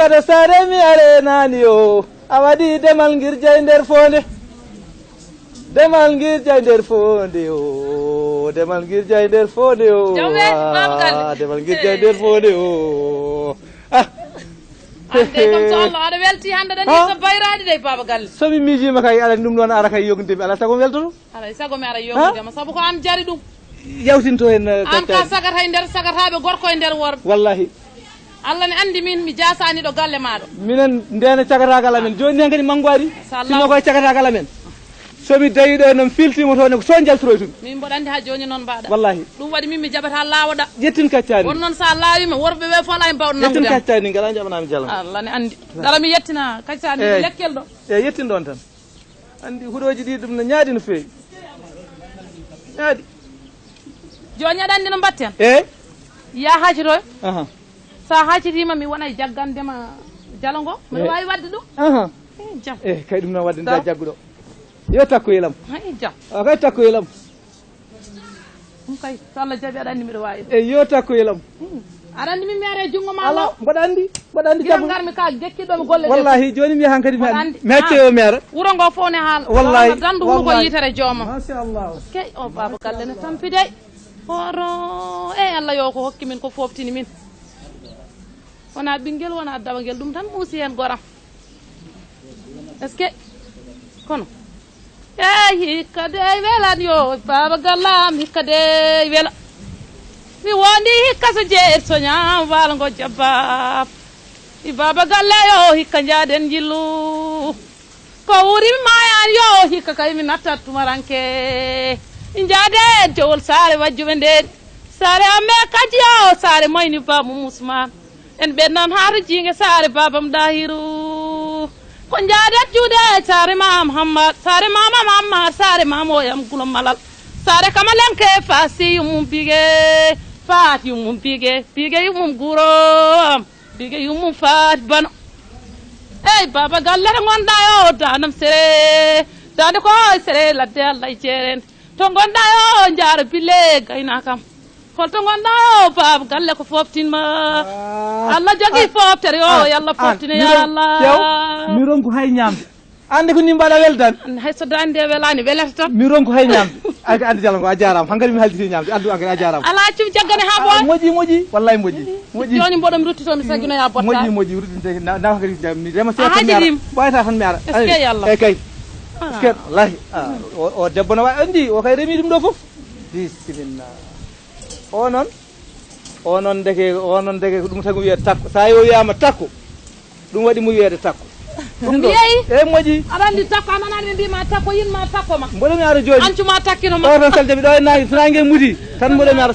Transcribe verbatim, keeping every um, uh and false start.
Aɗa saare mi are naani o, a waɗi demal ngir jay nder foonde. Demal ngir jay nder foonde o, demal ngir jay nder foonde o. Jawme, Baaba Galle. Ah, demal ngir jay nder foonde o. Ah. An dey kam so Allah aɗa welti hannde ɗen. Ha? Ni so bayraade dey Baaba Galle. So mi miijiima kay aɗa ɗum ɗoon ara kay yogde mi ala sago mi weltoto. Alay sago mi ara yogde ma sabu ko an jari ɗum. Yawtinto heen. An ka sagata e nder sagataaɓe gorko e nder worɓe. Wallahi. Allah ne anndi min mi jaasaani ɗo galle maaɗo. Minen ndene cagataagal amen jooni heen kadi manngu ari. Sinno koye cagataagal amen. So mi dawi ɗo noon filtiima toon ko so njaltoroytumi. Min mboɗo anndi haa jooni noon mbaɗa. Wallahi. Ɗum waɗi min mi jaɓata laawoɗa. Ƴettin kaccaani. Won noon so a laawiima worɓe ɓe fof alaa e mbawɗo nanngude. Ƴettin kaccaani ngal a jaɓanaami jalam. Allah ne anndi. Dara mi yettina kaccaani mi lekkel ɗo. E yettin ɗoon tan. Anndi huɗooji ɗi ɗum no ñaaɗi no feewi. Ñaaɗi. Jooni aɗa anndi no mbatten? Eey. Ya haacitoyo. Aha. So a haacitiima mi wona e jaggandema jalo ngo. Mbiɗo waawi waɗde ɗum. Aha. Eh, jam. Eh, kay ɗum noon waɗde nda jagguɗo. Yo takko yelam. Hay jam. O kay takko yelam. Ɗum kay so Allah jaɓi aɗa anndi mbiɗo waawi ɗum. E yo takko yelam. Hmm. Aɗa anndi min mi ara e junngo ma. Ala, mboɗo anndi, mboɗo anndi jaggu. Ngarmi ka gekkiɗo mi golle. Wallahi jooni mi yahan kadi mi anndi. Mi acce yo mi ara. Wuro ngo fof ne haala. Wallahi. Dandu wuro ko yitere joomam. Machallah. Key o Baaba Galle ne tampi dey. Hooro e Allah yo ko hokki min ko foftini min. Wona ɓinngel wona dawangel ɗum tan muusi heen goram. Est-ce que kono eyi hikka dey welan yo Baaba Galle am hikka dey wela. Mi wondi hikka so jeer soñam waalo ngo jabbab. I Baaba Galle yo hikka njaaden njillu. Ko wuri maayan yo hikka kay mi nattat tumaranke. Njaade jowol saare wajjuɓe ndeen. Saare amme kadi yo saare mayni baamu musman. En ɓennan haa to jiinge saare baabam Dahiru. Ko njaaden juuɗe saare maam Hammad, saare maamam Ammar, saare maam oyam gulo malal. Saare kamalenke faasi yummum bige, faat yummum bige, bige yummum guuroam. Bige yummum faat bano. Ey Baaba Galle to ngonɗa o danam sere. Dande ko e sere ladde Allah e jeeren. To ngonɗa o jaara bille gayna kam. Hol to ngonɗa o Baaba Galle ko foftinma. Allah jogi foftere o yalla foftine ya Allah. Mi ronku hay ñamde. Ande ko ni mbaɗa weldan. Hay so dande welani welata tan. Mi ronku hay ñamde. Ay ko ande jala ko a jarama. Hankadi mi haldi ñamde. Addu hankadi a jarama. Ala cum jaggane ha boy. Moƴƴi moƴƴi. Wallahi moƴƴi. Moƴƴi. Joni mboɗo mi ruttito mi sagino ya botta. Moƴƴi moƴƴi ruttinte na na hankadi mi rema se tan mi ara. Ɓayta tan mi ara. Est-ce que yalla? E kay. Est-ce que wallahi. O debbo no wawi andi o kay remi ɗum ɗo fof. Bisimilla. O noon. O noon ndeke o noon ndeke ko ɗum tan wiyata takko sa yo wiyama takko. Ɗum waɗi mo wiyeede takko. Ɗum ɗo e moƴƴi. Aɗa anndi takko a nanaani ɓe mbima takko yinma takko ma. Mboɗo mi ara jooni. Ancu ma takkino ma. Ɗo tan salde mi ɗo e naange so naange muti tan mboɗo mi ara.